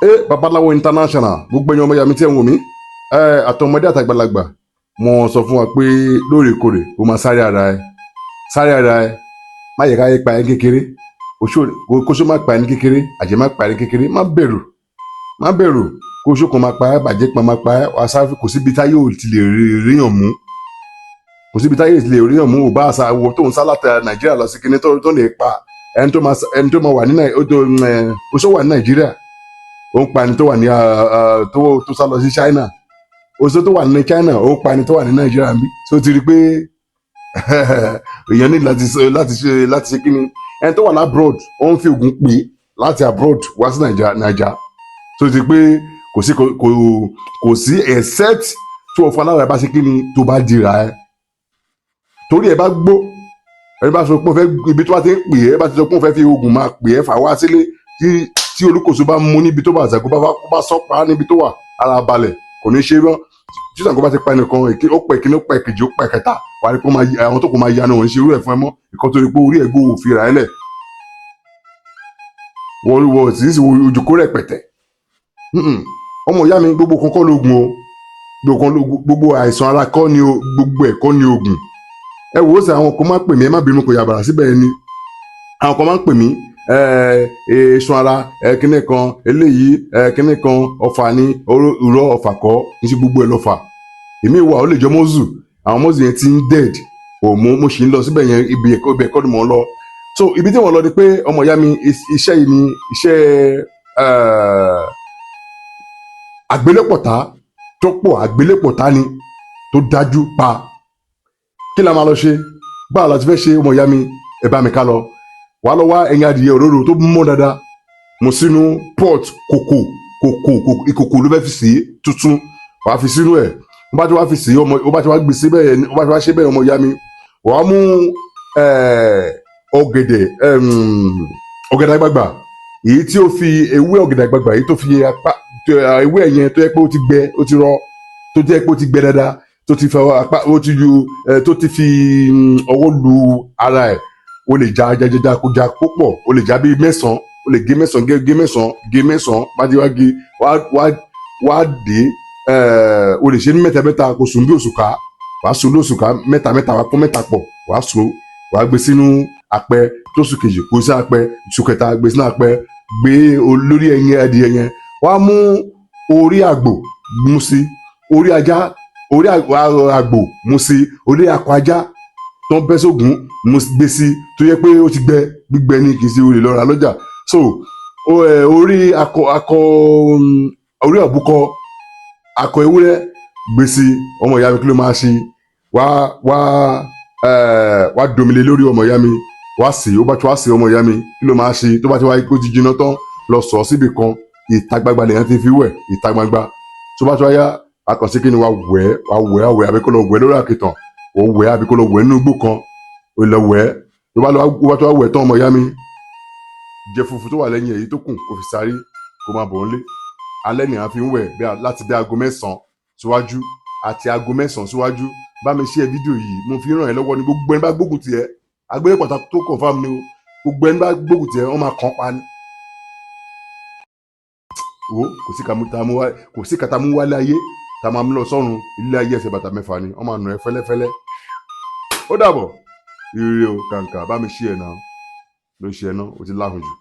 Ẹ Babaláwo International, gbogbo ẹ̀yin ọmọ ìyá mi tí ẹ ń wò mí, ẹ àtọmọdé àtàgbàlagbà, mo sọ fún wa pé lóòrèkóòrè o máa sáré ara ẹ, sáré ara ẹ, má yẹ káyé pa ẹ kékeré, oṣó kóṣó má pa ẹ ní kékeré, àjẹ́ má pa ẹ ní kékeré. Má bẹ̀rù, má bẹ̀rù kóṣó kan má pa ẹ, bàjẹ́ pa má pa ẹ, wàá sáré. Kò síbi táyé ò ti lè ríyàn mú, kò síbi táyé ò ti lè ríyàn mú. Ò bá àṣà wo tó ń sá láti Nàìjíríà lọ sí kíní tó lè pa ẹni tó máa ẹni tó máa wà ní oṣó wà ní Nàìjíríà, ó ń pa ẹni tó wà ní tó sá lọ sí China. Oṣó tó wà ní China, ó ń pa ẹni tó wà ní Nàìjíríà bí. So ti rí i pé èèyàn ní láti ṣe kíni? Ẹni tó wà ní abroad, ó ń fi oògùn pè láti abroad wá sí Nàìjíríà. So ti pé kò sí kò sí except tí wọ́n fún alára bá ṣe kíni, tó bá dira ẹ, torí ẹ bá gbó, ẹni bá sọ pé ó fẹ́ ibi tó bá ti ń pè é, bá ti sọ pé ó fẹ́ fi oògùn máa pè é fà wá sílé, tí olúkòso bá mú níbi tó bá àṣàkó bá bá sọ́pa níbi tó wà, ara balẹ̀, kò ní ṣe mọ́. Tí Ṣàngó bá ti pa ẹnìkan, ó pa ìkíní, ó pa ìkejì, ó pa ìkẹta, wà á rí pé àwọn tó kò máa yanu, òun ṣe irú ẹ̀ fún ẹ mọ́. Ìkan tó rí pé orí ẹ̀ gbó òfin rà ẹ́ lẹ̀, wọ́n wọ́n sì sì ojúkó rẹpẹtẹ. Ọmọ ìyá mi, gbogbo kan kọ́ lóògùn o, gbogbo kan gbogbo àìsàn ara kọ́ ni o, gbogbo ẹ̀ kọ́ ni oògùn. Ẹ wò ó sẹ, àwọn kan máa ń pè mí, ẹ má bínú, kò yàbàrà síbẹ̀ ni. Àwọn kan máa ń pè mí, ẹ iṣan ara, ẹ kíní kan eléyìí, ẹ kíní kan ọfà ni ìrọ ọfà kọ́ ní sí, gbogbo ẹ lọ́fà. Èmi wà, ó lè jọ mọ́zù, àwọn mọ́zù yẹn ti ń dead ò mú. Mo sì ń lọ síbẹ̀ yẹn, ibi ẹ̀kọ́ ni mò ń lọ. So ibi tí mo lọ ni pé, ọmọ ìyá mi, iṣẹ́ yìí ni iṣẹ́ àgbélépọ̀tá tó pọ̀, àgbélépọ̀tá ni tó dájú pa. Kí la máa lọ ṣe? Báwo la ti fẹ́ ṣe? Ọmọ ìyá mi, ẹ bá mi ká lọ. Wàá lọ wá ẹyin adìyẹ òróró tó mọ́ dáadáa, mo sínú pot, kòkò kòkò ìkòkò ló fẹ́ fi sí tuntun, wàá fi sínú ẹ̀. Wọ́n bá ti wá fi sí ọmọ, wọ́n bá ti wá gbé sí bẹ́ẹ̀, wọ́n bá ti wá ṣe bẹ́ẹ̀, ọmọ ìyá mi, wàá mú ọ̀gẹ̀dẹ̀, ọ̀gẹ̀dẹ̀ àgbagbà, èyí tí ó fi ewé ọ̀gẹ̀dẹ̀ àgbagbà, èyí tó fi apá ewé ẹ̀yẹn tó yẹ pé ó ti gbẹ, ó ti rọ, tó jẹ́ pé ó ti gbẹ dáadáa, tó ti fẹ́ apá, ó ti ju tó ti fi ọwọ́ lu ara ẹ̀. O lè já jajaja, kó já kó pọ̀, o lè já bíi mẹ́sàn-án, o lè gé mẹ́sàn-án, gé gé mẹ́sàn-án, gé mẹ́sàn-án. Bá ti wá gé, wá dé, o lè ṣe ní mẹ́ta mẹ́ta, kó sùn bí òṣùká, wàá sùn ní òṣùká mẹ́ta mẹ́ta, wàá kún mẹ́ta pọ̀, wàá sùn, wàá gbé sínú apẹ. Tó sùn kejì, kó sí apẹ, sùn kẹta, gbé sínú apẹ, gbé olórí ẹyin adìyẹ yẹn. Wàá mú orí àgbò mú sí, orí ajá, orí àgbò mú sí, orí akọ ajá tó ń bẹ́ sógun mú gbé sí, tó yẹ pé ó ti gbẹ, gbígbẹ ní, kì í ṣe olè lọ́ra lọ́jà. So orí akọ, orí òbúkọ akọ ewúrẹ́ gbé sí. Ọmọ ìyá mi, kí ló máa ṣe? Wá domile lórí, ọmọ ìyá mi, wá sí. Ó bá ti wá sí, ọmọ ìyá mi, kí ló máa ṣe? Tó bá ti wá kó ti jiná tán, lọ sọ síbì kan, ìta gbangba lèèyàn ti fi wẹ̀, ìta gbangba. Tó bá ti wá yá, akànṣe kí ni? Wá wẹ̀, wá wẹ̀, wá wẹ̀, àbí kó lọ wẹ̀ lórí àkìtàn, ó wẹ̀, àbí kó lọ wẹ̀ nínú igbó kan, ó lọ wẹ̀. Tó bá lọ, ó bá ti wá wẹ̀ tán, ọmọ ìyá mi, jẹ funfun tó wà lẹ́yìn, èyí tó kù kó fi sáré, kó máa bọ̀ nílé. Alẹ́ ni à ń fi ń wẹ̀, láti bí aago 9 síwájú, àti aago 9 síwájú. Bá mi ṣe fídíò yìí, mo fi ràn ẹ́ lọ́wọ́ ní. Gbogbo ẹni bá gbógun tiẹ̀, agbélé pàtàkì tó confirm ni o. Gbogbo ẹni bá gbógun tiẹ̀, wọ́n máa kàn pa ni. Wo, kò sí kàmú tá mú wá, kò sí kàtà mú wálé ayé tá máa mú lọ sọ́run. Ilé ayé ẹsẹ̀ bàtà mẹ́fà ni, wọ́n máa nà ẹ́ fẹ́lẹ́fẹ́lẹ́. Ó dàbọ̀, ire o. Kàǹkà, bá mi ṣí ẹ̀ náà ló ṣe ẹ̀ náà, ó ti láhùn jù.